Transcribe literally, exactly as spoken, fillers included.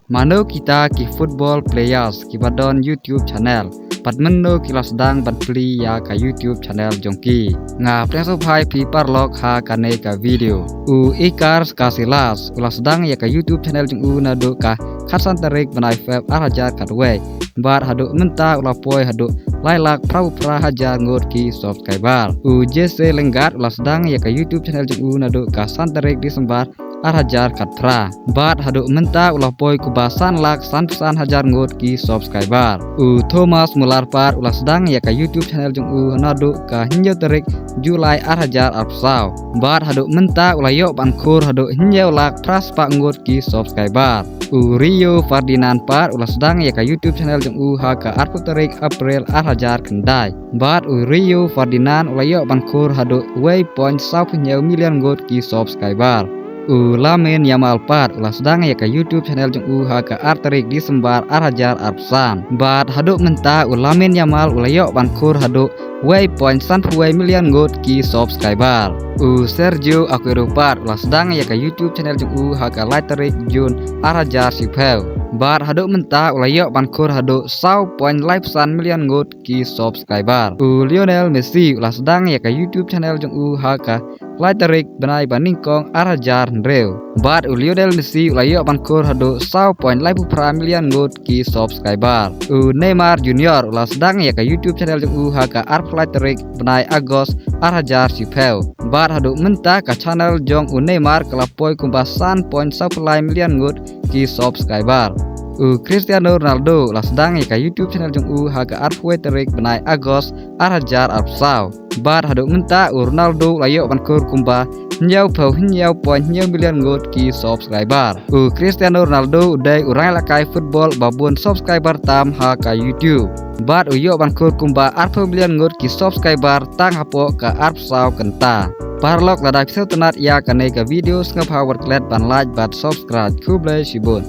Mano kita ki football players kiba don YouTube channel, bad mynno ki la sdang ban plie ïa ka YouTube channel jong ki? Nga pdiang sngewbha ïa phi paralok ha kane ka video. U Iker Casillas u la sdang ïa ka YouTube channel jong u naduh ka khatsan tarik bnai Feb ar hajar khatwei, bad haduh mynta u la poi haduh lai lak phra phra hajar ngut ki subscriber. U Jesse Lingard u la sdang ïa ka YouTube channel jong u naduh ka san tarik December ar hajar khatphra, bad haduh mynta u la poi kumba san lak sanphew san hajar ngut ki subscriber. U Thomas Muller pat u la sdang ïa ka YouTube channel jong u naduh ka hynñiew tarik July ar hajar arphew saw, bad haduh mynta u la ïoh ban khur haduh hynñiew lak phra spah ngut ki subscriber. U Rio Ferdinand pat u la sdang ïa ka YouTube channel jong u ha ka arphew tarik April ar hajar khyndai, bad u Rio Ferdinand u la ïoh ban khur haduh wei point saw phew hynñiew million ngut ki subscriber. U Lamine Yamal pat u la sdang ïa ka YouTube channel jong u ha ka ar tarik December ar hajar arphew san, bad haduh mynta u Lamine Yamal u la ïoh ban khur haduh wei point sanphew wei million ngut ki subscriber. U Sergio Aguero pat u la sdang ïa ka YouTube channel jong u ha ka lai tarik June ar hajar shiphew, bad haduh mynta u la ïoh ban khur haduh saw point laiphew san million ngut ki subscriber. U Lionel Messi u la sdang ïa ka YouTube channel jong u ha ka lai tarik bnai ba nyngkong ar hajar hynriew, bad u Lionel Messi u la ïoh ban khur haduh saw point laiphew phra million ngut ki subscriber. U Neymar Junior u la sdang ïa ka YouTube channel jong u ha ka arphew lai tarik bnai August ar hajar shiphew, bad haduh mynta ka channel jong u Neymar ka la poi kumba san point saw phew lai million ngut ki subscriber. U Cristiano Ronaldo u la sdang ïa ka YouTube channel jong u ha ka arphew wei tarik bnai August ar hajar arphew saw, bad haduh mynta u Ronaldo u la ïoh ban khur kumba hynñiew phew hynñiew point hynñiew million ngut ki subscriber. U Cristiano Ronaldo u dei u rangïalehkai football ba bun subscriber tam ha ka YouTube, bad u ïoh ban khur kumba arphew million ngut ki subscriber tang hapoh ka arphew saw kynta. Paralok, lada phi sngewtynnat ïa kane ka video, sngewbha wat klet ban like bad subscribe. Khublei shibun.